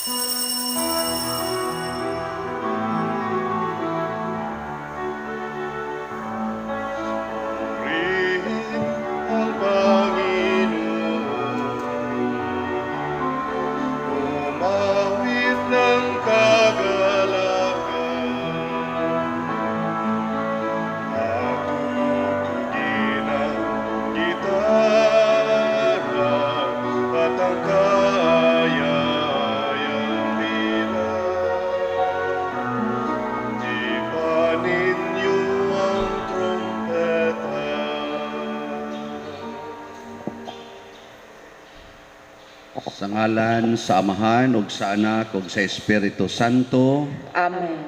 Purihin ang Panginoon. Umawit ng kagalakan. Patugtugin ang gitara at ang kaaya-ayang lira. Tipan ninyo ang trumpeta. Sa ngalan sa Amahan ug sa Anak ug sa Espiritu Santo. Amen.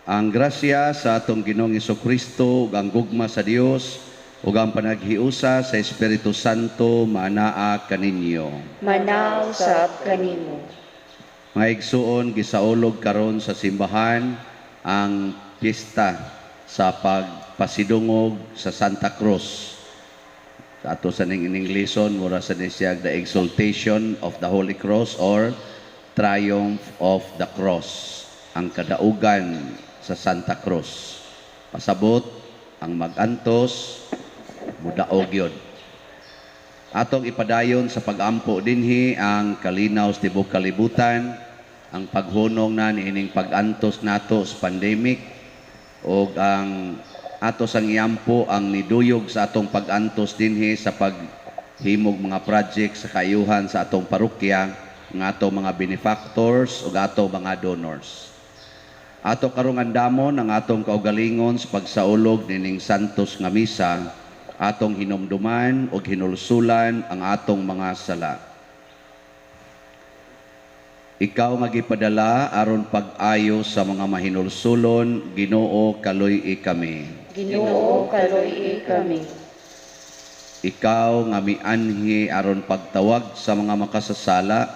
Ang grasya sa atong Ginoong Kristo ug ang gugma sa Dios ug ang panaghiusa sa Espiritu Santo maanaa kaninyo. Manaw sab kanimo. Mga igsuon, gisaulog karon sa simbahan ang piyesta sa pagpasidungog sa Santa Cruz. Sa ato sa ning Ingleson, mura sa ni siya the exaltation of the Holy Cross or Triumph of the Cross, ang kadaugan sa Santa Cruz. Pasabot, ang magantos, mudaog yun. Atong ipadayon sa pagampo dinhi ang kalinaw sa tibuok kalibutan, ang paghunong na niining pag-antos nato sa pandemic ug ang ato sang iampo ang niduyog sa atong pag-antos dinhi sa paghimog mga project sa kaayuhan sa atong parokya, ng atong mga benefactors ug atong mga donors. Ato karong andamon ang atong kaugalingon sa pagsaulog nining santos nga misa, atong hinumduman ug hinulsulan ang atong mga sala. Ikaw nga gipadala aron pag-ayo sa mga mahinulsulon, Ginoo, kaluy-i kami. Ginoo, kaluy-i kami. Ikaw nga mianhi aron pagtawag sa mga makasasala,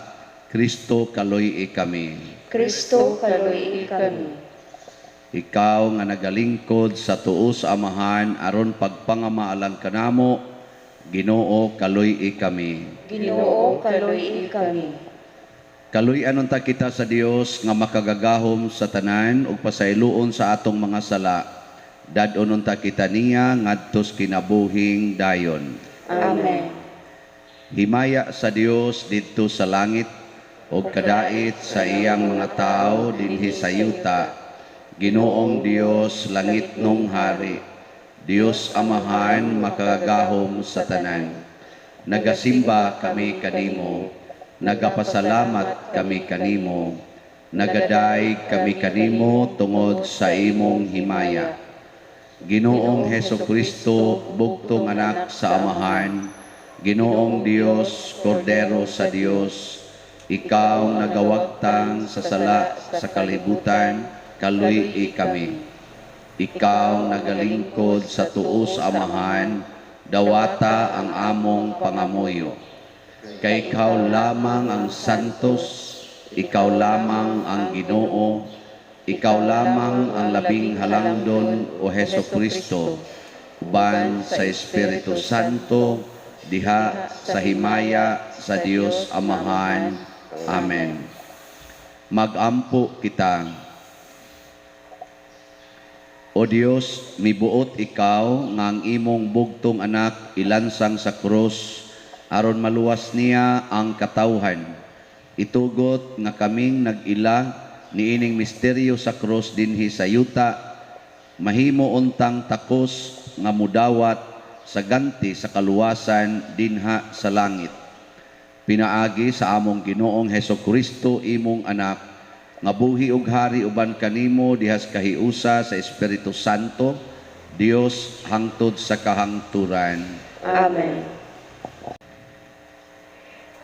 Kristo, kaluy-i kami. Kristo, kaluy-i kami. Ikaw nga nagalingkod sa tuo sa Amahan aron pagpangamaalang kanamo, Ginoo, kaluy-i kami. Ginoo, kaluy-i kami. Kaluy-an unta kita sa Dios nga makagagahom sa tanan ug pasayloon sa atong mga sala. Dad-on unta kita niya ngadtos kinabuhing dayon. Amen. Himaya sa Dios didto sa langit ug kadait sa iyang mga tawo dinhi sa yuta. Ginoong Dios, langitnong hari, Dios Amahan makagagahom sa tanan. Nagasimba kami kanimo, nagapasalamat kami kanimo, nagadayeg kami kanimo tungod sa imong himaya. Ginoong Heso Kristo, bugtong anak sa Amahan, Ginoong Dios, Kordero sa Dios, ikaw nagawagtang sa sala sa kalibutan, kaluy-i kami. Ikaw nagalingkod sa tuo sa Amahan, dawata ang among pangamuyo. Kay ikaw lamang ang santos, ikaw lamang ang Ginoo, ikaw lamang ang labing halangdon, o Heso Kristo, uban sa Espiritu Santo, diha sa himaya sa Dios Amahan. Amen. Magampo kita. O Dios, mibuot ikaw nga ang imong bugtong anak ilansang sa krus aron maluwas niya ang katawhan. Itugot nga kaming nag-ila niining misteryo sa krus dinhi sa yuta, mahimo untang takos nga mudawat sa ganti sa kaluwasan dinha sa langit. Pinaagi sa among Ginoong Heso Kristo, imong anak, nga buhi ug hari uban kanimo dihas kahiusa sa Espiritu Santo, Dios hangtod sa kahangturan. Amen.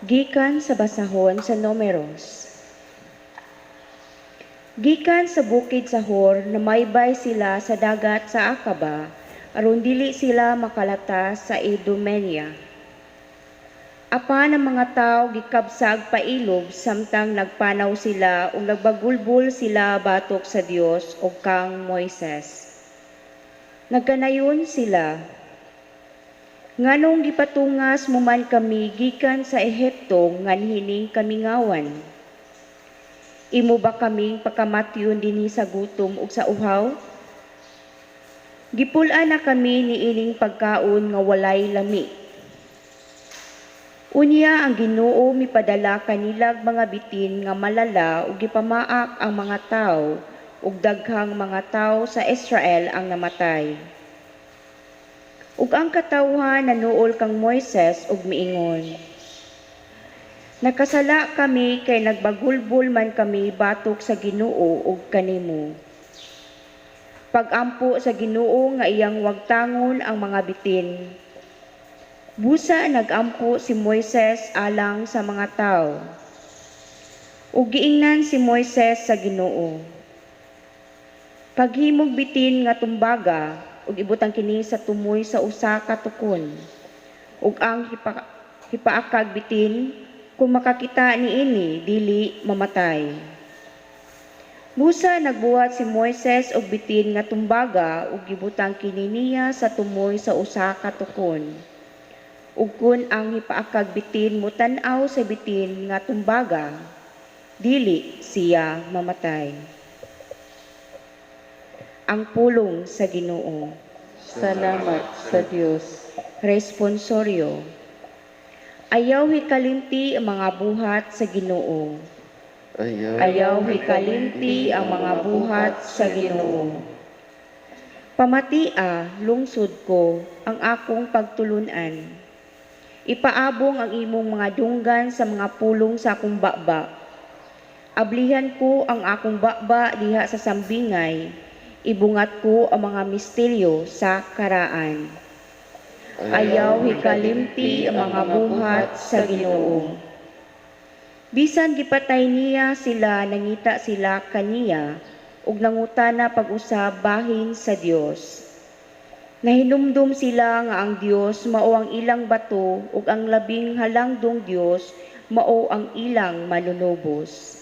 Gikan sa basahon sa Numeros. Gikan sa bukid sa Hor, namaybay sila sa dagat sa Akaba, aron dili sila makalatas sa Idumenea. Apan ang mga tawo gikabsag pailob samtang nagpanaw sila ug nagbagulbol sila batok sa Dios ug kang Moises. Nagkanayon sila, nganong gipatungas mo man kami gikan sa Ehipto nganhining kamingawan? Imo ba kaming pakamatyon dinhi sa gutom ug sa uhaw? Gipul-an na kami niining pagkaon nga walay lami. Unya ang Ginoo mipadala kanilag mga bitin nga malala ug gipamaak ang mga tawo, ug daghang mga tawo sa Israel ang namatay. Ug ang katawhan nanuol kang Moises ug miingon, "Nakasala kami kay nagbagulbol man kami batok sa Ginoo ug kanimo." Pagampo sa Ginoo nga iyang wagtangon ang mga bitin. Busa nagampo si Moises alang sa mga tawo. Ug giingnan si Moises sa Ginoo, "Paghimog bitin nga tumbaga ug ibutang kini sa tumoy sa usa ka tukon. Ug ang hipaakag bitin, kung makakita niini, dili mamatay." Busa nagbuhat si Moises og bitin nga tumbaga ug gibutang kini niya sa tumoy sa usa ka tukon. Ug kun ang hipaakag bitin motan-aw sa bitin nga tumbaga, dili siya mamatay. Ang pulong sa Ginoo. Salamat sa Dios. Responsorio. Ayaw hikalimti ang mga buhat sa Ginoo. Ayaw hikalimti ang mga buhat sa Ginoo. Pamatia, lungsod ko, ang akong pagtulunan. Ipaabong ang imong mga dunggan sa mga pulong sa akong baba. Ablihan ko ang akong baba diha sa sambingay. Ibungat ko ang mga misteryo sa karaan. Ayaw hikalimti ang mga buhat sa Ginoo. Bisan gipatay niya sila, nangita sila kaniya, ug nangutana pag-usab bahin sa Dios. Nahinumdum sila nga ang Dios mao ang ilang bato ug ang labing halangdong Dios mao ang ilang manunubos.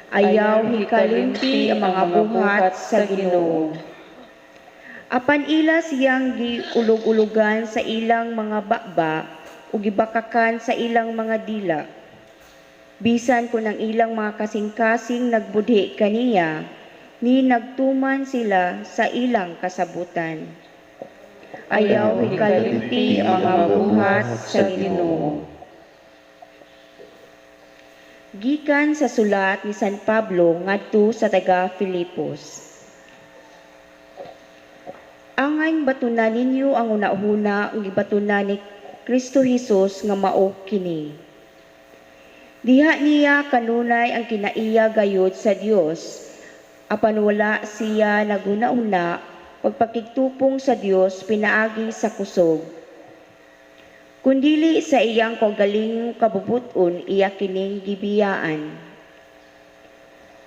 Ayaw hikalimti ang mga buhat sa Ginoo. Apan ila siyang giulog-ulugan sa ilang mga baba ug gibakakan sa ilang mga dila. Bisan kun ang ilang mga kasing-kasing nagbudhi kaniya, ni nagtuman sila sa ilang kasabutan. Ayaw hikalimti ang mga buhat sa Ginoo. Gikan sa sulat ni San Pablo ngadto sa taga Filipos. Angayng batuna ninyo ang hunahuna nga gibatuna ni Kristo Hesus nga mao kini. Diha niya kanunay ang kinaiya gayud sa Dios, apan wala siya naghunahuna pagpakigtupong sa Dios pinaagi sa kusog. Kundili sa iyang kaugalingong kabubut-on iya kining gibiyaan.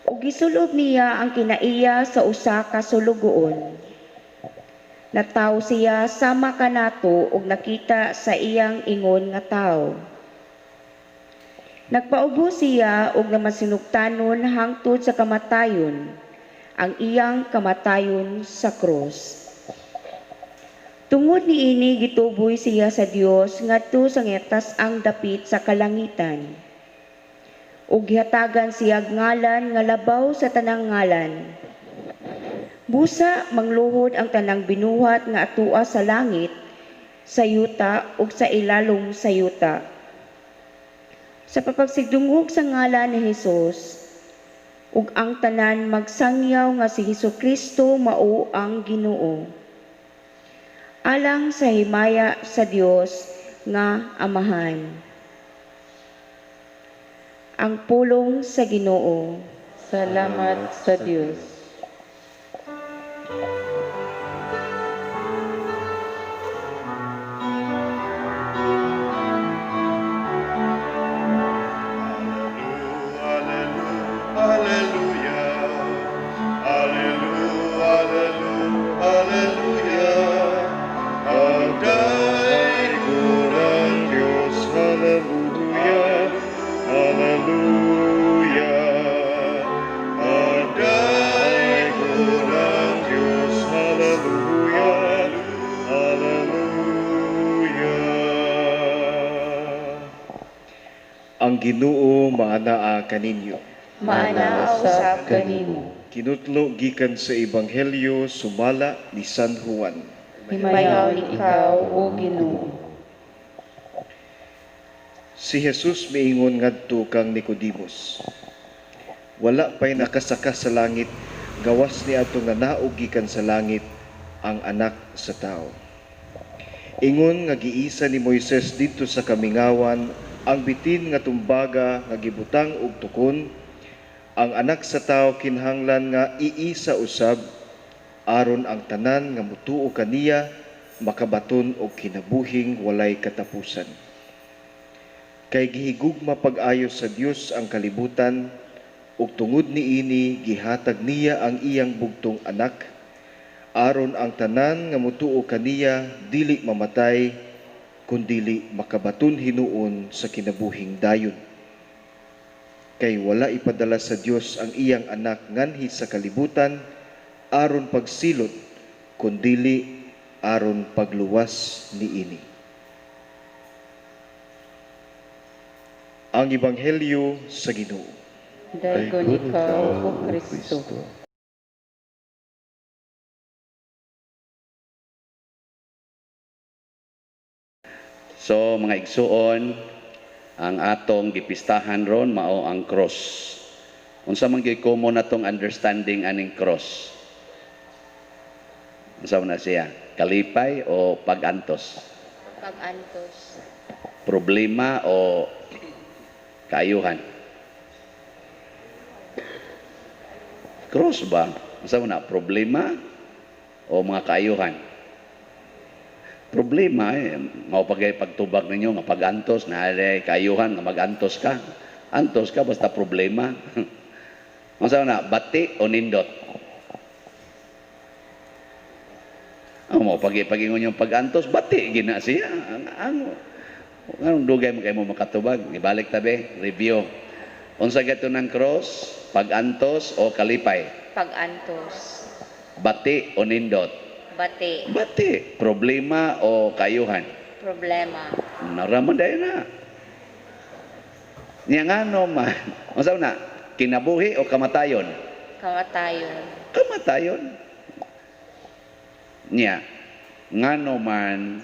Ug gisulob niya ang kinaiya sa usa ka sulugoon. Natawo siya sama kanato ug nakita sa iyang ingon nga tawo. Nagpaubo siya ug namasinugtanon hangtod sa kamatayon, ang iyang kamatayon sa krus. Tungod niini gituboy siya sa Dios ngadto sa ang dapit sa kalangitan. Ug gihatagan siya ngalan nga labaw sa tanang ngalan. Busa mangluhod ang tanang binuhat nga atua sa langit, sa yuta ug sa ilalom sa yuta. Sa papagsigdungog sa ngalan ni Hesus, ug ang tanan magsangyaw nga si Hesukristo mao ang Ginoo. Alang sa himaya sa Dios nga Amahan. Ang pulong sa Ginoo. Salamat sa Dios. Alleluia, alleluia, alleluia, alleluia. Ang daigong Diyos, alleluia, alleluia. Ang daigong Diyos, alleluia, alleluia. Ang Ginoo maanaa kaninyo. Maanaa usab kanimo. Kinutlo gikan sa Ebanghelyo sumala ni San Juan. Himayaon ikaw, o Ginoo. Si Jesus miingon ngadto kang Nicodemus. Wala pay nakasaka sa langit, gawas ni ato nga naog gikan sa langit ang anak sa tao. Ingon nga giisa ni Moises didto sa kamingawan ang bitin nga tumbaga nga gibutang og tukon, ang anak sa tao kinahanglan nga iisa usab aron ang tanan nga mutuo kaniya makabaton og kinabuhing walay katapusan. Kay gihigugma pag-ayo sa Dios ang kalibutan ug tungod niini gihatag niya ang iyang bugtong anak aron ang tanan nga mutuo kaniya dili mamatay kundili makabaton hinuon sa kinabuhing dayon. Kay wala ipadala sa Dios ang iyang anak nganhi sa kalibutan aron pagsilot kundili aron pagluwas niini. Ang Ebanghelyo sa Ginoo. Daygon ikaw, O Kristo. So mga igsuon, ang atong gipistahan ron mao ang cross. Unsa man gyud common atong understanding aning cross? Unsa man na siya? Kalipay o pag-antos? Pag-antos. Problema o kaayuhan? Cross ba? Unsa man na? Problema o mga kaayuhan? Problema, mao pa kay pagtubag ninyo nga pag-antos, na kaayuhan nga mag-antos ka. Antos ka basta problema. Unsa man na? Bati o nindot? Ang mao pag pagingon yung pag-antos, bati gina siya. Ang dugay mo kay mo makatubag, ibalik tabi, review. Unsa gato ng cross, pag-antos o kalipay? Pag-antos. Bati o nindot? Bati. Bati. Problema o kayuhan? Problema. Naraman dahil na. Niya nga no man. Unsa na? Kinabuhi o kamatayon? Kamatayon. Kamatayon. Niya, ngano man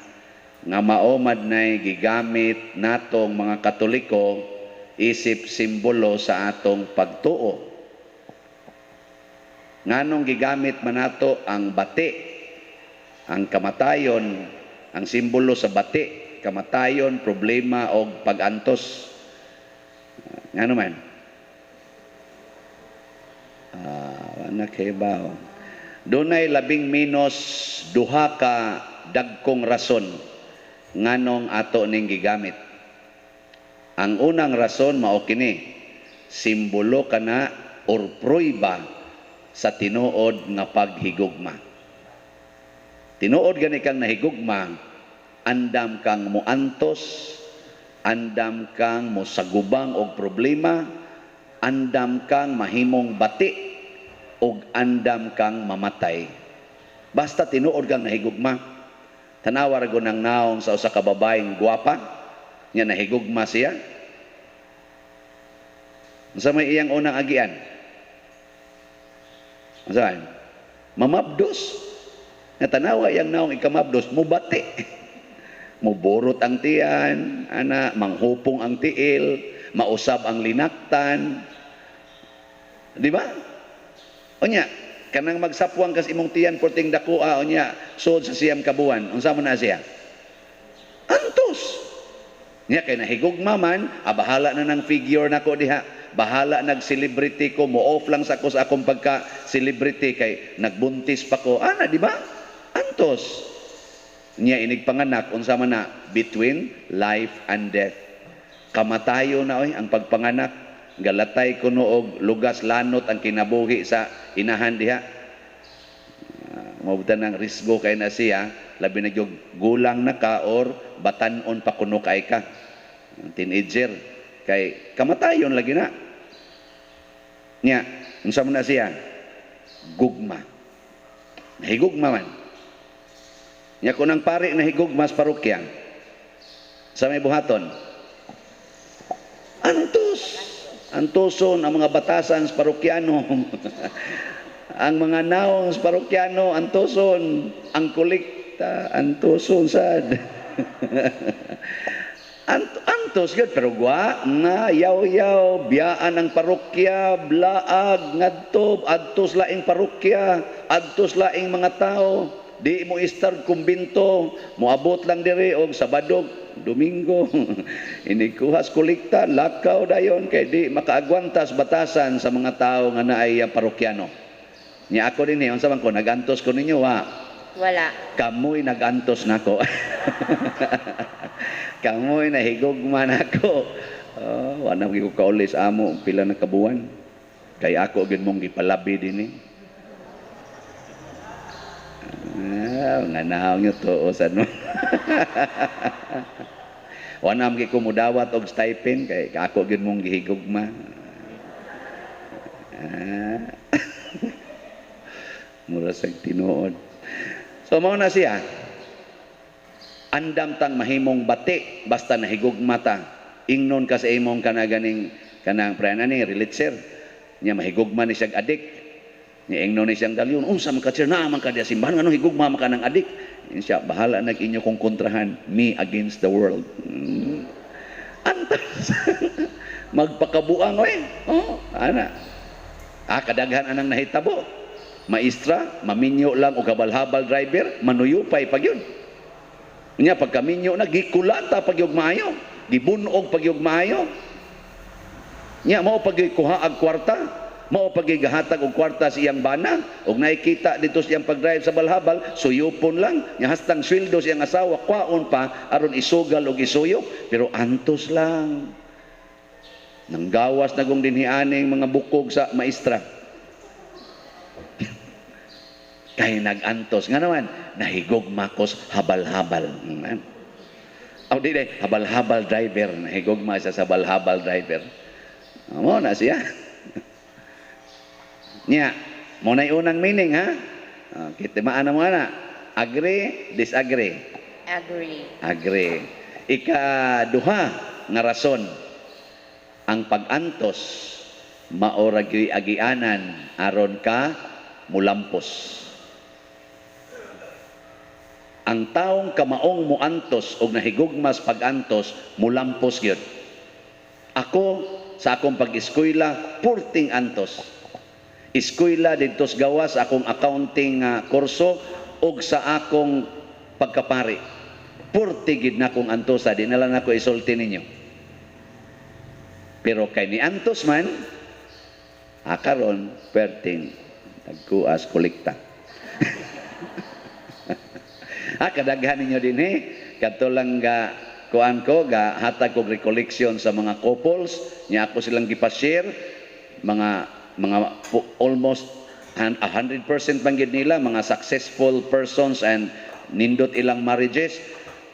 nga maomad na'y gigamit natong mga Katoliko isip simbolo sa atong pagtuo. Nganong gigamit man nato ang bati, ang kamatayon, ang simbolo sa bati, kamatayon, problema o pag-antos. Ngano man? Anak kay ba? Dunay labing menos duha ka dagkong rason nganong ato ning gigamit. Ang unang rason mao kini, simbolo kana or pruiba sa tinuod nga paghigugma. Tinuod gani kang nahigugma, andam kang muantos, andam kang mosagubang og problema, andam kang mahimong bati, og andam kang mamatay. Basta tinuod kang nahigugma. Tanawa ra gud ang naong sa usa ka babaeng gwapa, nya nahigugma siya. Unsa may iyang unang agian? Unsa man? Mamabdos. Nga tanawa iyang naong ikamabdos, mubati. Muborot ang tiyan, ana, manghupong ang tiil, mausab ang linaktan. Di ba? Unya, kanang magsapwang kas imong tiyan porting dakoa, unya, suod sa siyam kabuan. Unsa man na siya? Antos. Nya kay nahigugma man, bahala na ng figure nako diha. Bahala nag-celebrity ko, mo-off lang sa ko sa akong pagka-celebrity kay nagbuntis pa ko. Ana, di ba? Antos. Nya inig panganak, unsa man na, between life and death. Kamatayo na oy ang pagpanganak. Galatay kuno og lugas lanot ang kinabuhi sa inahan diha. Mabutan ng risgo kay na siya, labi na gyud gulang na ka or batan-on pa kuno kay ka. Teenager kay kamatayon lagi na. Nya, unsa man na siya? Gugma. Nahigugma man. Nya kun ang pari nahigugma sa parokya, sa may buhaton? Antos. Antuson ang mga batasan sa parokyano. Ang mga naong sa parokyano, antuson. Ang kolekta, antuson sad. Antos gyud, pero gwa nga yaw-yaw, biyaan ang parokya, blaag ngadto adtos laing parokya, adtos laing mga tao, di mo istar kumbinto, moabot lang diri og Sabado, Domingo, inigkuhas kolekta, lakaw dayon kay di makaagwantas batasan sa mga tao nga naay parokyano. Nya ako din eh, unsa man ko, nagantos ko ninyo ha? Wala. Kamoy nagantos nako. Kamoy nahigugma nako. Oh, wala ko kauli sa amo pila na kabuwan. Kay ako gyud mong gipalabi dinhi. Ah, nga nahaw nyo to sa no. Wala man ko mudawat og stipend kay ako gyud mong gihigugma. Ah. Mura sa tinuod. So mao na siya. Andam tang mahimong bati basta nahigugma ta. Ingnon ka sa imong kanaganing kanang pre ni relitser. Nya mahigugma ni siyag adik. Nya ingnon ni siyang dalyon, unsa man ka, sir, naa man ka diya simbahan, nganong higugma man ka ng adik? Siya, bahala nag inyo kong kontrahan, me against the world. Antas. Magpakabuang oy. Oh, ana. Ah, kadaghan anang nahitabo. Maestra, maminyo lang og habal-habal driver, manuyupay pag yun. Nya pagkaminyo na gikulata pag yug maayo, gibunog pag yug maayo. Nya mao pag kuha og kwarta, mao pag gahatag og kwarta sa iyang bana, og nakikita dito sa iyang pag-drive sa balhabal, suyupon lang, nya hastang sweldo sa iyang asawa kwaon pa aron isugal og isuyop, pero antos lang. Nanggawas na gong dinhianing mga bukog sa maestra. Kay nag-antos. Nga naman, nahigugma kos habal-habal. Aw, di, di, habal-habal driver. Nahigugma siya sa habal-habal driver. Mo na siya. Nya, mo na'y unang meaning, ha? Kita maana mo na. Agree, disagree? Agree. Agree. Ikaduha nga rason, ang pag-antos maora gyud agianan aron ka mulampos. Ang taong kamaong muantos og nahigugmas pag-antos, mulampos gyud. Ako sa akong pag-eskwela, purting antos. Eskwela didto sa gawas akong accounting kurso og sa akong pagkapari. Purti gid na akong antosa, di na lang ako isulti ninyo. Pero kay ni antos man, akaron perting nagkuas kolekta. Ah, kadaghan ninyo din eh. Kadto lang ga kuan ko, ga hatag kog recollection sa mga couples, nya ako silang gipashare, mga almost 100% man gid nila mga successful persons and nindot ilang marriages.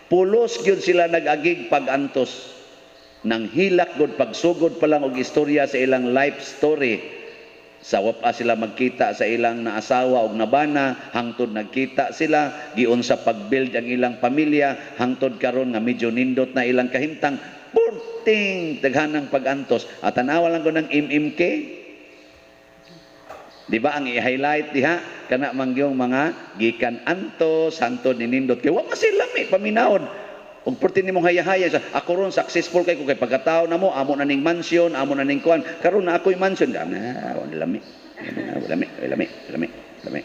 Pulos gyud sila nag-agig pag-antos. Nang hilak gud pagsugod pa lang og istorya sa ilang life story. Sa wapa sila magkita sa ilang naasawa og nabana, hangtod nagkita sila, giun sa pag-build ang ilang pamilya, hangtod karon nga medyo nindot na ilang kahimtang, purting daghanang pag-antos. At tanawa lang ko ng MMK. Di ba ang i-highlight diha kana mangyong mga gikan antos hangtod ninindot kay wa man sila mi paminawon. Ug perti nimong hayahaya sa ako ron successful kay ko kay pagkatao namo amo na ning mansion, amo na ning kuan, karon na ako'y mansion. Na, wala lami. Lami, lami, lami, lami.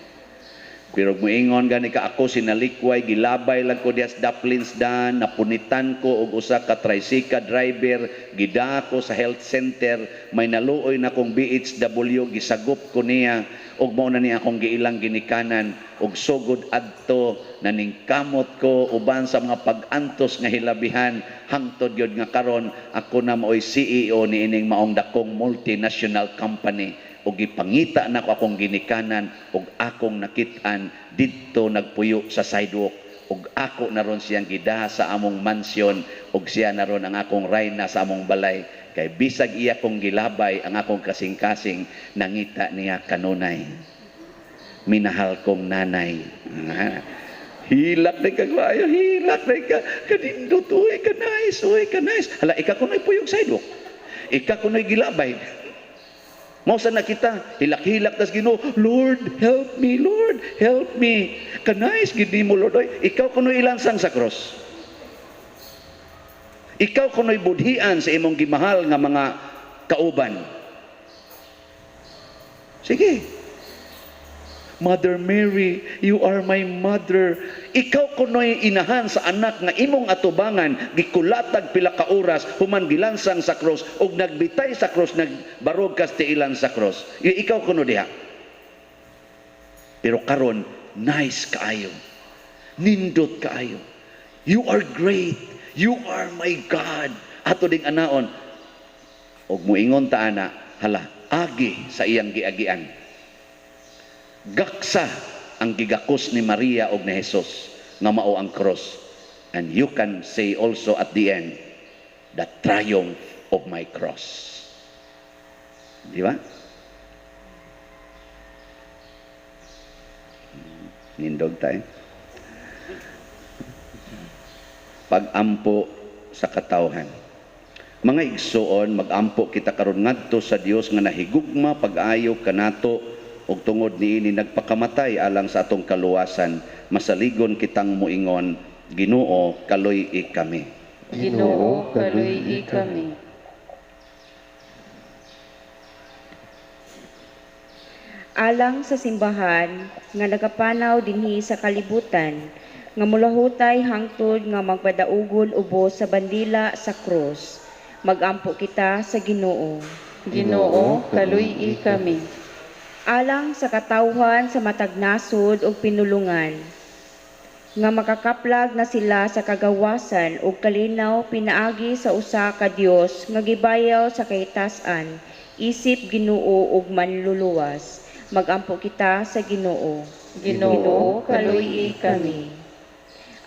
Pero muingon gani ka ako sinalikway, gilabay lang ko dihas Daplins dan, napunitan ko og usa ka tricycle driver, gida ko sa health center, may naluoy na kong BHW, gisagop ko niya, og mao na niya akong giilang ginikanan, og sugod adto naningkamot ko uban sa mga pag-antos nga hilabihan, hangtod gyud nga karon ako na maoy CEO niining maong dakong multinational company. Og gipangita nako akong ginikanan og akong nakit-an didto nagpuyo sa sidewalk, og ako naron siyang gidaha sa among mansion, og siya naron ang akong rayna sa among balay, kay bisag iya kong gilabay ang akong kasing-kasing, nangita niya kanunay minahal kong nanay. Hilak na ka kayo, hilak na ka kanindot, uy ka nice, uy ka nice, hala ika kunoy puyog sidewalk. Ika kuno'y gilabay. Mao sa na kita, hilak-hilak tas Ginoo, "Lord, help me, Lord, help me." Kanais gid nimo, Lord, oy, ikaw kuno'y ilansang sa cross. Ikaw kuno'y budhian sa imong gimahal nga mga kauban. Sige. "Mother Mary, you are my mother." Ikaw kuno'y inahan sa anak nga imong atubangan, gikulatag pila ka oras, human gilansang sa cross, ug nagbitay sa cross, nagbarog kas tiilan sa cross. Ikaw kuno diha. Pero karon, nice kaayo. Nindot kaayo. "You are great. You are my God." Ato ding anaon. Og muingon ta ana, hala, agi sa iyang giagian. Gaksa ang gigakos ni Maria og ni Jesus nga mao ang cross. And you can say also at the end, "The triumph of my cross." Di ba? Nindog tayo. Pag-ampo sa katawhan. Mga igsoon, mag-ampo kita karon ngadto sa Dios nga nahigugma pag-ayo kanato ug tungod niini nagpakamatay alang sa atong kaluwasan. Masaligon kitang moingon, Ginoo, kaluy-i kami. Ginoo, kaluy-i kami. Alang sa simbahan nga nagapanaw dinhi sa kalibutan, nga mulahutay hangtod nga magpadaugon ubos sa bandila sa krus, magampo kita sa Ginoo. Ginoo, kaluy-i kami. Alang sa katawhan sa matag nasod ug pinulungan, nga makakaplag na sila sa kagawasan ug kalinaw pinaagi sa usa ka Dios nga gibayaw sa kahitasan, isip Ginoo ug manluluwas. Magampo kita sa Ginoo. Ginoo, kaluy-i kami.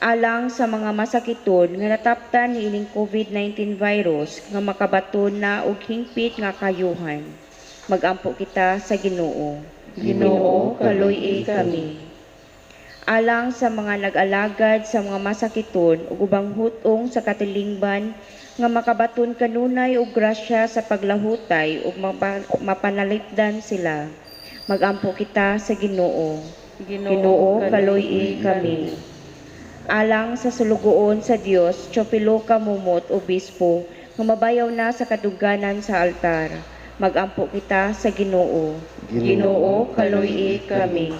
Alang sa mga masakiton nga nataptan niining COVID-19 virus nga makabaton na og hingpit nga kayuhan, magampo kita sa Ginoo. Ginoo, kaluy-i kami. Alang sa mga nag-alagad sa mga masakiton ug ubang hutong sa katilingban nga makabaton kanunay og grasya sa paglahutay ug mapanalipdan sila, magampo kita sa Ginoo. Ginoo, kaluy-i kami. Alang sa sulugoon sa Dios, Chopiloca Mumot, Obispo, nga mabayaw na sa kadungganan sa altar, magampo kita sa Ginoo. Ginoo, kaluy-i kami.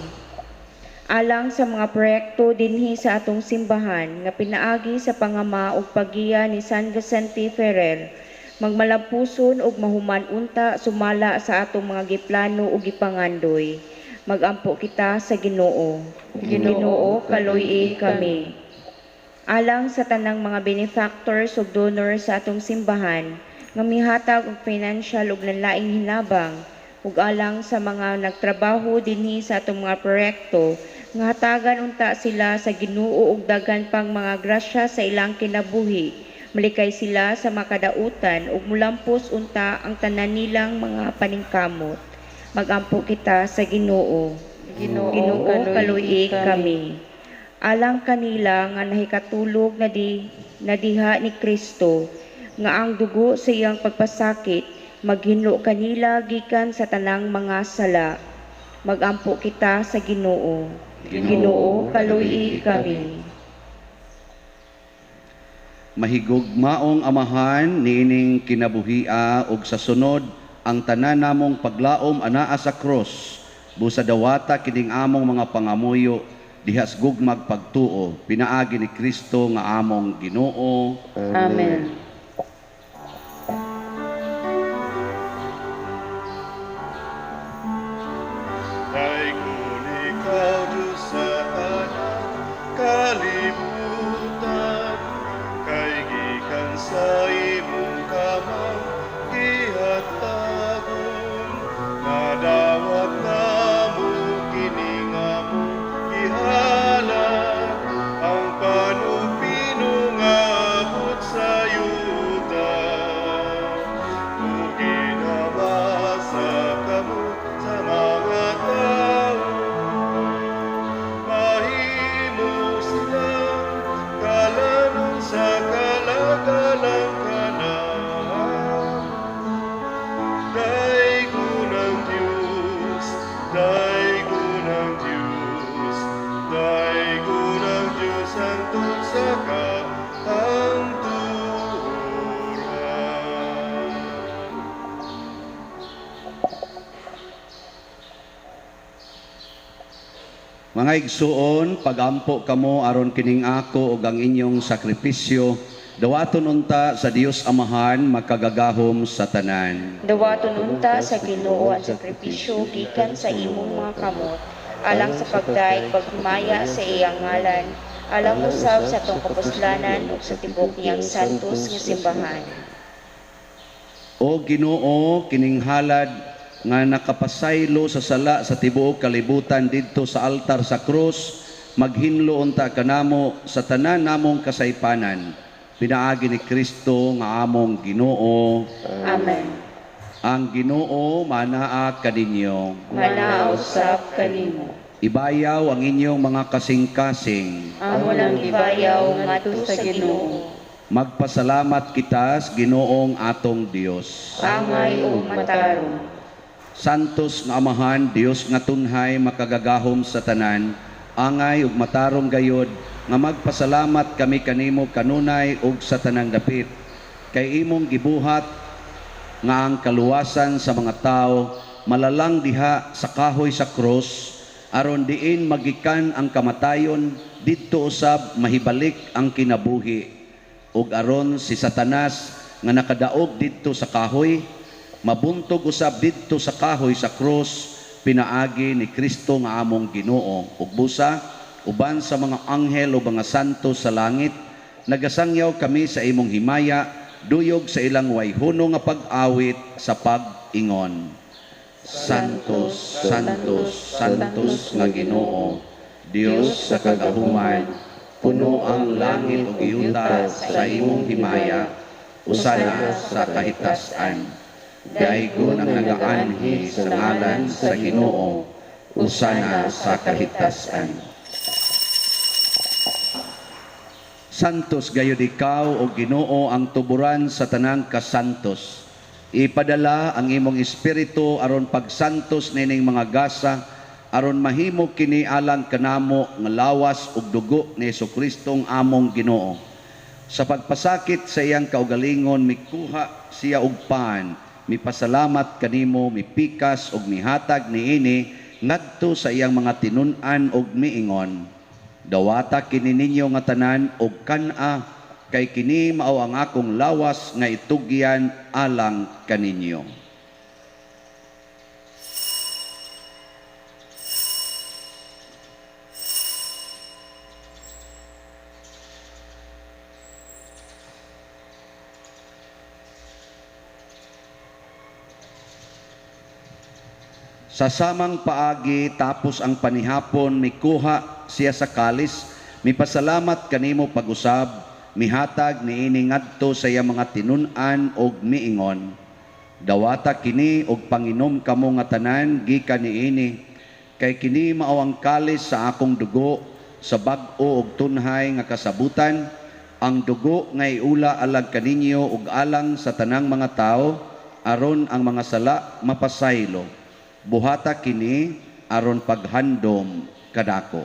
Alang sa mga proyekto dinhi sa atong simbahan nga pinaagi sa pangama ug paggiya ni San Vicente Ferrer, magmalampuson ug mahuman unta sumala sa atong mga giplano ug gipangandoy, magampo kita sa Ginoo. Ginoo, kaluy-i kami. Alang sa tanang mga benefactors ug donors sa atong simbahan nga mihatag og financial ug laing hinabang, ug alang sa mga nagtrabaho dinhi sa atong mga proyekto nga hatagan unta sila sa Ginoo og daghan pang mga grasya sa ilang kinabuhi, malikay sila sa makadautan ug mulampos unta ang tanan nilang mga paningkamot. Magampo kita sa Ginoo. Ginoo, Ginoo, kaluy-i kaluy-i kami. kami. Alang kanila nga nahikatulog na diha ni Kristo, nga ang dugo sa iyang pagpasakit maghinlo kanila gikan sa tanang mga sala. Magampo kita sa Ginoo. Ginoo, Ginoo, kaluy-i kami. Mahigugmaong Amahan niining kinabuhia ug sa sunod ang tanan namong paglaom anaa sa krus, busa dawata kining among mga pangamuyo dihas gugmag pagtuo pinaagi ni Kristo nga among Ginoo. Amen. Daigon ikaw, Diyos, sa tanang kalibutan, kay gikan sa imong kamang gihatagon, nadawat namo kini nga among gihalad, ang panupino nga abot sa yuta. Mga igsuon, pagampo kamo aron kining ako ug ang inyong sakripisyo dawaton unta sa Dios Amahan makagagahom sa tanan. Dawaton unta sa Ginoo ang sakripisyo gikan sa imong mga kamot, alang sa pagdayeg paghimaya sa iyang ngalan, alang usab sa atong kapuslanan ug sa tibuok niyang santos nga simbahan. O Ginoo, kining halad nga nakapasaylo sa sala sa tibuok kalibutan didto sa altar sa krus, maghinlo unta kanamo sa tanan namong kasaypanan. Pinaagi ni Kristo nga among Ginoo. Amen. Ang Ginoo manaa kaninyo. Manaa usab kanimo. Ibayaw ang inyong mga kasing-kasing. Amo nang gibayaw ngadto sa Ginoo. Magpasalamat kita sa Ginoong atong Dios. Angay ug matarong. Santos nga Amahan, Dios nga tunhay makagagahom sa tanan, angay ug matarong gayod nga magpasalamat kami kanimo kanunay ug sa tanang dapit, kay imong gibuhat nga ang kaluwasan sa mga tawo malalang diha sa kahoy sa krus, aron diin magikan ang kamatayon, didto usab mahibalik ang kinabuhi, ug aron si Satanas nga nakadaog didto sa kahoy mabuntog usab didto sa kahoy sa krus, pinaagi ni Kristo nga among Ginoo. Ug busa uban sa mga anghel o mga santo sa langit, nagasangyaw kami sa imong himaya, duyog sa ilang wayhuno nga pag-awit sa pag-ingon. Santos, Santos, Santos nga Ginoo, Dios sa kagahuman, puno ang langit ug yuta sa imong himaya, usana sa kahitasan. Daygon ang nagaanhi sa ngalan sa Ginoo, usana sa kahitasan. Santos gayud ikaw o Ginoo ang tuburan sa tanang kasantos. Ipadala ang imong espiritu aron pagsantos nining mga gasa, aron mahimo kini alang kanamo nga lawas ug dugo ni Hesus-Kristong among Ginoo. Sa pagpasakit sa iyang kaugalingon, mikuha siya og pan, mipasalamat kanimo, mipikas ug mihatag niini ngadto sa iyang mga tinun-an ug miingon. Dawata kini ninyo nga tanan og kan-a, kay kini mao ang akong lawas nga itugyan alang kaninyo. Sa samang paagi tapos ang panihapon, mikuha siya sa kalis, mipasalamat kanimo pag-usab, mihatag niini ngadto sa iyang mga tinun-an og miingon. Dawata kini og panginom kamo nga tanan gikan niini, kay kini mao ang kalis sa akong dugo sa bag-o og tunhay nga kasabutan, ang dugo nga iula alang kaninyo ug alang sa tanang mga tawo, aron ang mga sala mapasaylo. Buhata kini aron paghandom kadako.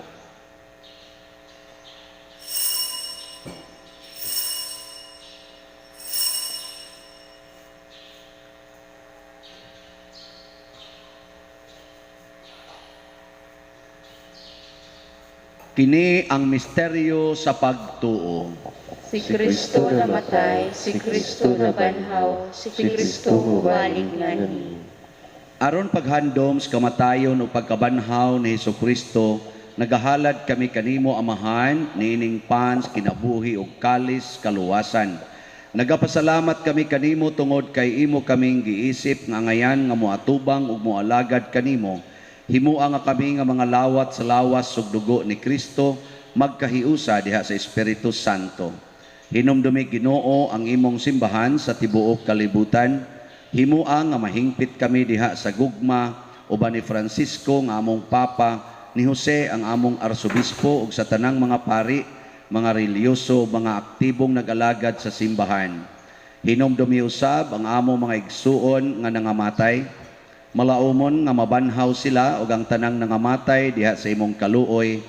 Kini ang misteryo sa pagtuo. Si Kristo namatay, si Kristo nabanhaw, si Kristo mubalik nganhi. Aron paghandom sa kamatayon o pagkabanhaw ni Hesus-Kristo, nagahalad kami kanimo Amahan niining pans kinabuhi ug kalis kaluwasan. Nagapasalamat kami kanimo tungod kay imo kaming giisip nga angayan nga moatubang ug moalagad kanimo. Himua nga kami nga mga lawat sa lawas ug dugo ni Kristo magkahiusa diha sa Espiritu Santo. Hinumdumi Ginoo ang imong simbahan sa tibuok kalibutan. Himua nga mahingpit kami diha sa gugma uban ni Francisco nga among Papa, ni Jose ang among Arsobispo ug sa tanang mga pari, mga relihiyoso, mga aktibong nag-alagad sa simbahan. Hinumdumi usab ang among mga igsuon nga nangamatay. Malaumon nga mabanhaw sila ug ang tanang nangamatay diha sa imong kaluoy.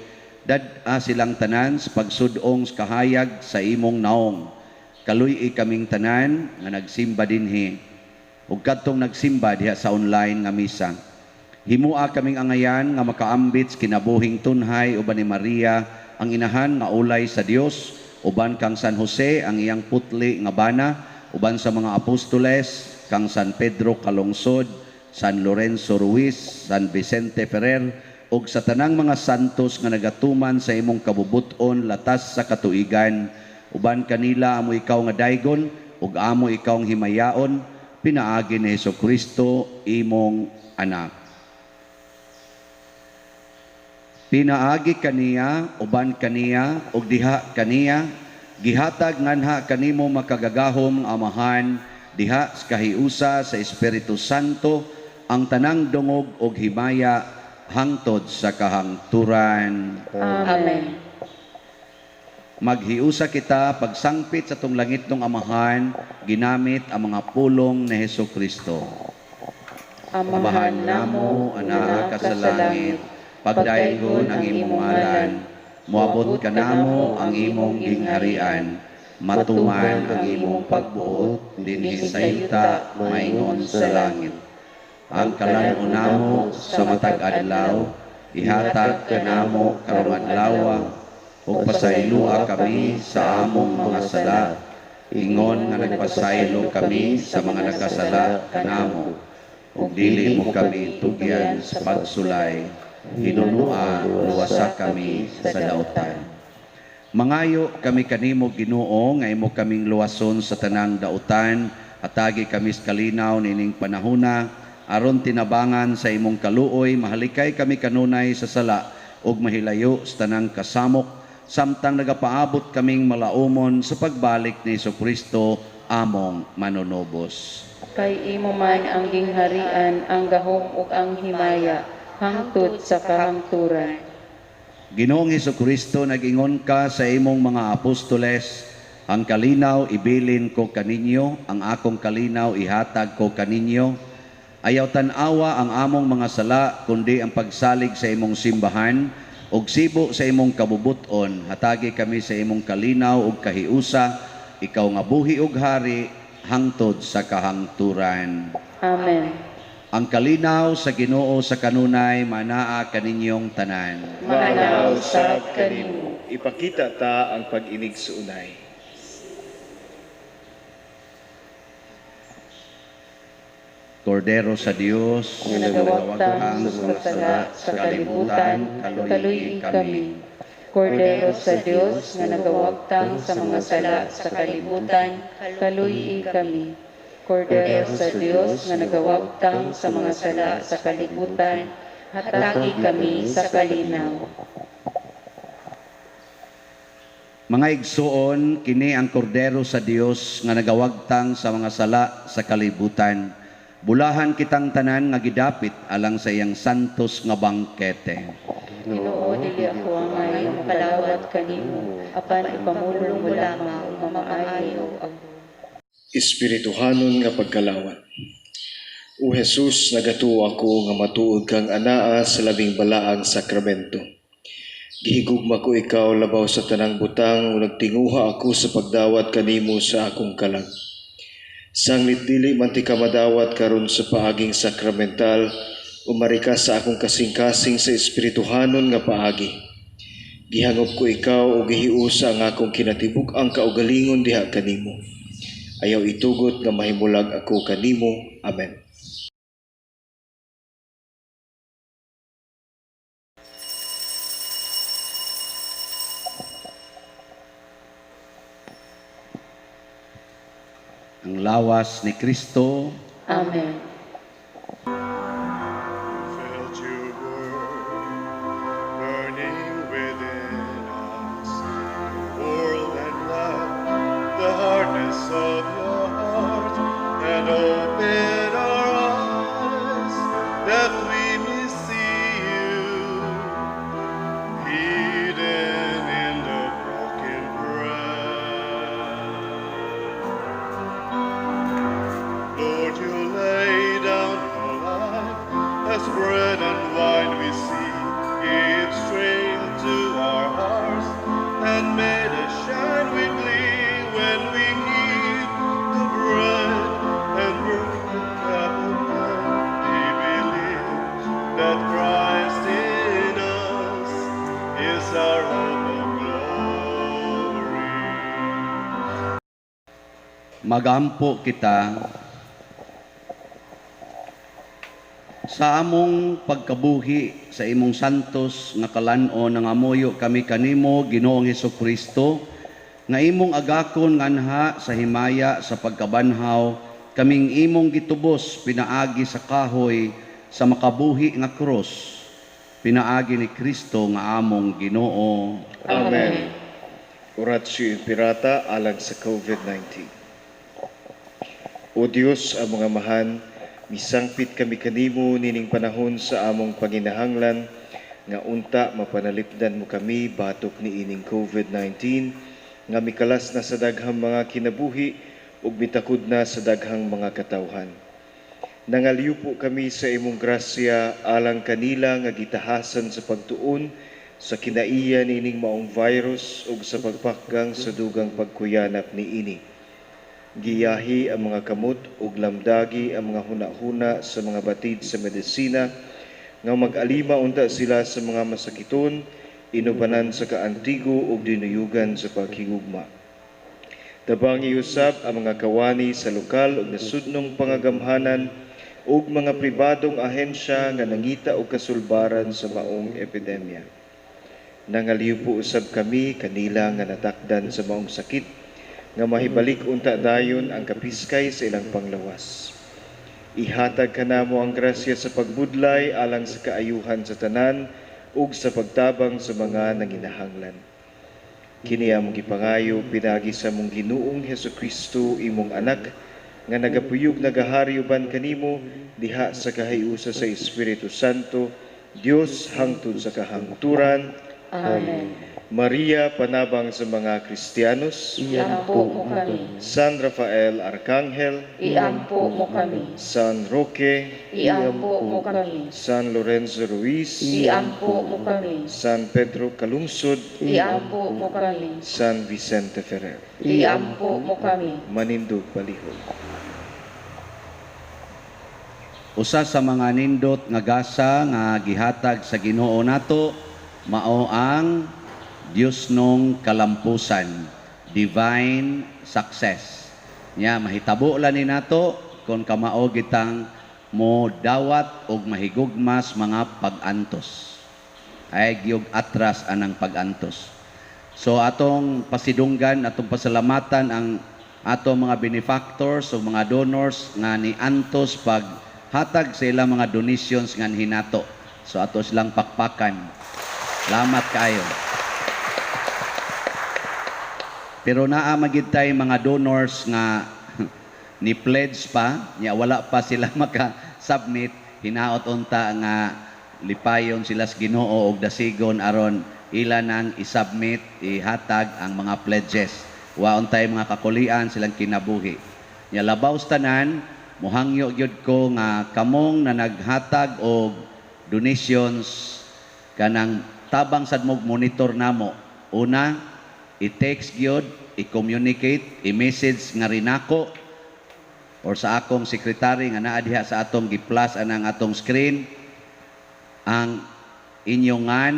Dad-a silang tanan sa pagsud-ong sa kahayag sa imong naong. Kaluy-i kaming tanan nga nagsimba dinhi ug kadtong nagsimba diha sa online nga misa. Himua kaming angayan nga makaambit sa kinabuhing tunhay uban ni Maria ang inahan nga ulay sa Dios, uban kang San Jose ang iyang putli nga bana, uban sa mga apostoles kang San Pedro Calungsod, San Lorenzo Ruiz, San Vicente Ferrer, ug sa tanang mga santos nga nagatuman sa imong kabubut-on latas sa katuigan. Uban kanila amo ikaw nga daygon ug amo ikaw ang himayaon, pinaagi ni Hesukristo imong anak. Pinaagi kaniya, uban kaniya, ug diha kaniya, gihatag nganha kanimo makagagahom nga Amahan, diha sa kahiusa sa Espiritu Santo, ang tanang dungog ug himaya hangtod sa kahangturan. Amen. Maghiusa kita pagsangpit sa tong langitnong Amahan, ginamit ang mga pulong ni Hesukristo. Amahan namo, anaa ka sa langit, pagdaygon ang imong ngalan, moabot kanamo ang imong gingharian, matuman ang imong pagbuot dinhi sa yuta maingon sa langit. Ang kalan-on namo sa matag adlaw, ihatag kanamo karong adlawa, ug pasayloa kami sa among mga sala, ingon nga nagpasaylo kami sa mga nakasala kanamo, ug dili mo kami tugyan sa pagsulay, hinunua luwasa kami sa dautan. Mangayo kami kanimo Ginoo nga imo kaming luwason sa tanang dautan, hatagi kami sa kalinaw nining panahona, aron tinabangan sa imong kaluoy, mahalikay kami kanunay sa sala ug mahilayo sa tanang kasamok, samtang nagapaabot kaming malaumon sa pagbalik ni Hesukristo among manunubos. Kay imo man ang gingharian, ang gahom ug ang himaya, hangtod sa kahangturan. Ginoong Hesukristo, nag-ingon ka sa imong mga apostoles, ang kalinaw ibilin ko kaninyo, ang akong kalinaw ihatag ko kaninyo. Ayaw tan-awa ang among mga sala, kundi ang pagsalig sa imong simbahan, ug sibo sa imong kabubuton. Hatagi kami sa imong kalinaw ug kahiusa, ikaw nga buhi ug hari, hangtod sa kahangturan. Amen. Ang kalinaw sa Ginoo sa kanunay manaa kaninyong tanan. Manaa usab kanimo. Ipakita ta ang pag-inig sa unay. Kordero sa Dios, nga nagawagtang sa mga sala sa kalibutan, kaluyi kami. Kordero sa Dios, nga nagawagtang sa mga sala sa kalibutan, kaluyi kami. Kordero sa Dios, nga nagawagtang sa mga sala sa kalibutan, hatagi kami sa kalinaw. Mga igsoon, kini ang kordero sa Dios nga nagawagtang sa mga sala sa kalibutan. Bulahan kitang tanan nga gidapit alang sa iyang santos nga bangkete. Ginoo, dili ako angay makalawat kanimo, apan ipamulong mo lamang mamaayo ako. Espirituhanon nga pagkalawat. O Jesus, nagatuo ako nga matuod kang anaa sa labing balaang sakramento. Gihigugma ko ikaw labaw sa tanang butang, ug nagtinguha ako sa pagdawat kanimo sa akong kalag. Sanglit dili man ti ka madawat karon sa paaging sakramental, umari ka sa akong kasing-kasing sa espirituhanon nga paagi. Gihangop ko ikaw o gihiusa ang akong kinatibuk-ang kaugalingon diha kanimo. Ayaw itugot nga mahimulag ako kanimo. Amen. Ang lawas ni Kristo. Amen. Felt your word burning within us, the world and love, the hardness of your heart, and open our eyes that we may see you hidden in the broken bread. Lord, you lay down your life as bread and wine we see, gave strength to our hearts and made us shine with glee when we eat the bread and drink the cup of love. We believe Magampo kita. Sa among pagkabuhi sa imong santos nga kalan-on, nangamuyo kami kanimo, Ginoong Hesukristo, nga imong agakon nganha sa himaya sa pagkabanhaw kaming imong gitubos pinaagi sa kahoy sa makabuhi nga krus, pinaagi ni Kristo nga among Ginoo. Amen. Oratio Imperata alang sa COVID-19. O Dios, among Amahan, misangpit kami kanimo nining panahon sa among panginahanglan nga unta mapanalipdan mo kami batok niining COVID-19 nga mikalas na sa daghang mga kinabuhi ug mitakod na sa daghang mga katawhan. Nangaliw kami sa imong grasya alang kanila nga gitahasan sa pagtuon sa kinaiya niining maong virus ug sa pagpakgang sa dugang pagkuyanap niini. Giyahi ang mga kamot ug lamdagi ang mga hunahuna sa mga batid sa medisina nga mag-alima unta sila sa mga masakiton, inubanan sa kaantigo ug dinuyugan sa paghigugma. Tabangi usab ang mga kawani sa lokal ug nasudnong pangagamhanan ug mga pribadong ahensya nga nangita og kasulbaran sa maong epidemya. Nangaliw po usab kami kanila nga natakdan sa maong sakit nga mahibalik unta dayon ang kapiskay sa ilang panglawas. Ihatag kanamo ang grasya sa pagbudlay alang sa kaayuhan sa tanan ug sa pagtabang sa mga nanginahanglan. Kini among gipangayo pinaagi sa among Ginoong Hesukristo, imong anak, nga nagapuyog nagahari uban kanimo diha sa kahiusa sa Espiritu Santo, Dios hangtod sa kahangturan. Amen. Maria, panabang sa mga Kristiyanos, Iampo mo kami. San Rafael Arcangel, Iampo mo kami. San Roque, Iampo mo kami. San Lorenzo Ruiz, Iampo mo kami. San Pedro Calungsod, Iampo mo kami. San Vicente Ferrer. Iampo mo kami. Manindog palihog. Usa sa mga nindot nga gasa nga gihatag sa Ginoo nato mao ang Dios nung kalampusan, divine success. Nya mahitabo lang ni nato kung kamao gitang mo dawat og mahigugmas mga pag-antos. Ay giyog atras anang pag-antos. So atong pasidunggan, atong pasalamatan ang atong mga benefactors o mga donors nga ni antos paghatag sa ilang mga donations nga hinato. So ato silang pakpakan. Salamat kaayo. Pero naa magid tay mga donors nga ni pledge pa, nya wala pa sila maka-submit, hinaot unta nga lipayon sila sa Ginoo og dasigon aron ila nang isubmit, ihatag ang mga pledges. Wa untay mga kakulian silang kinabuhi. Nya labaw sa tanan, mohangyo gyud ko nga kamong na naghatag og donations kanang tabang sad mo monitor namo. Una, i-text gyud, i-communicate, i-message nga rinako or sa akong sekretary nga naa diha sa atong gi-plus anang atong screen ang inyong ngan,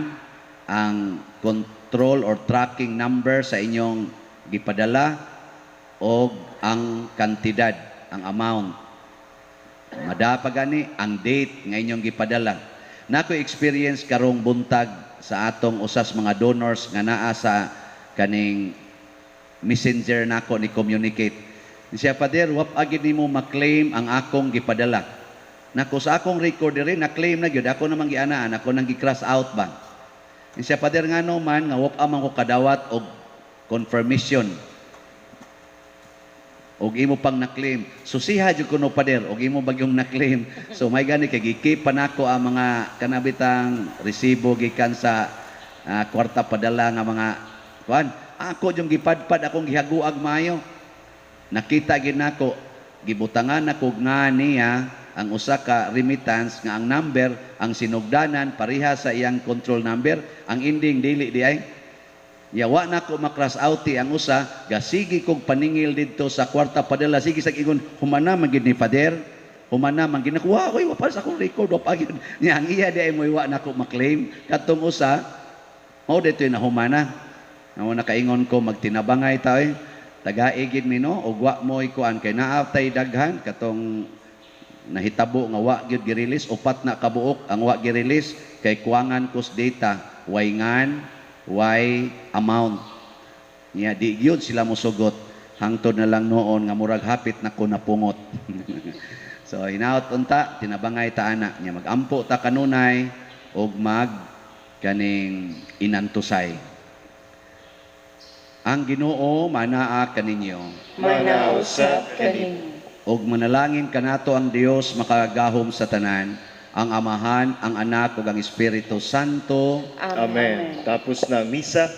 ang control or tracking number sa inyong gipadala og ang kantidad, ang amount. Madapa gani ang date nga inyong gipadala. Nako experience karong buntag sa atong usas mga donors nga naa sa kaning messenger nako ni communicate. Siya, Father, wap agid nimo ma-claim ang akong gipadala. Nako sa akong record diri na-claim na gyud, ako namang gianaan, ako nang gi-cross out ba. Siya, Father, ngano man nga wap amang ko kadawat og confirmation og imo pang na-claim. Susiha jud kuno, Father, og imo bagyong na-claim. So may gani kay gi-keep pa nako ang mga kanabitang resibo gikan sa kwarta padala nga mga kuan. Ako yung gipadpad akong gihaguag maayo. Nakita gid nako gibutangan nako nga niya ang usa ka remittance nga ang number ang sinugdanan pareha sa iyang control number, ang ending dili di ay. Yawa nako ma-cross out ang usa, gasigi kog paningil didto sa kwarta padala, sige sa ingon humana man gid ni Father, humana man gid nako, wa koy wa pa sa akong record, wa pa gyud. Nya ang iya di ay mo wa nako ma-claim katong usa, mao dito na humana. Amo nakaingon ko magtinabangay ta oy. Tagai gid mi, no, ug wa mo'y kuan kay naa tay daghan katong nahitabo nga wa gyud gi-release. Upat na kabuok ang wa gi-release kay kuwangan kus data, way ngan, way amount niya, di gyud sila mosugot hangtod na lang noon nga murag hapit na ko napungot. So hinaot unta tinabangay ta ana nya, magampo ta kanunay ug mag kaning inantusay. Ang Ginoo manaa kaninyo. Manaa usab kaninyo. Ug manalangin kanato ang Dios makagagahom sa tanan, ang Amahan, ang Anak ug ang Espiritu Santo. Amen. Tapos na ang misa,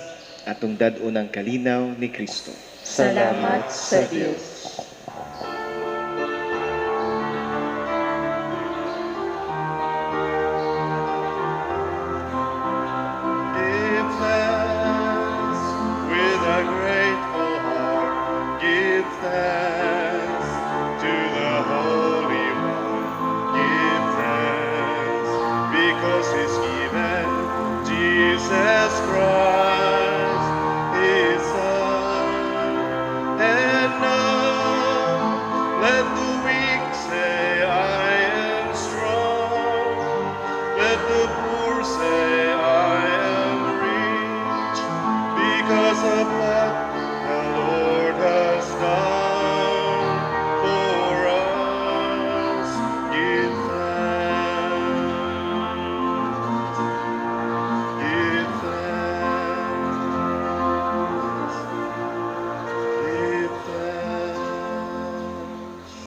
atong dad-on ang kalinaw ni Kristo. Salamat sa Dios.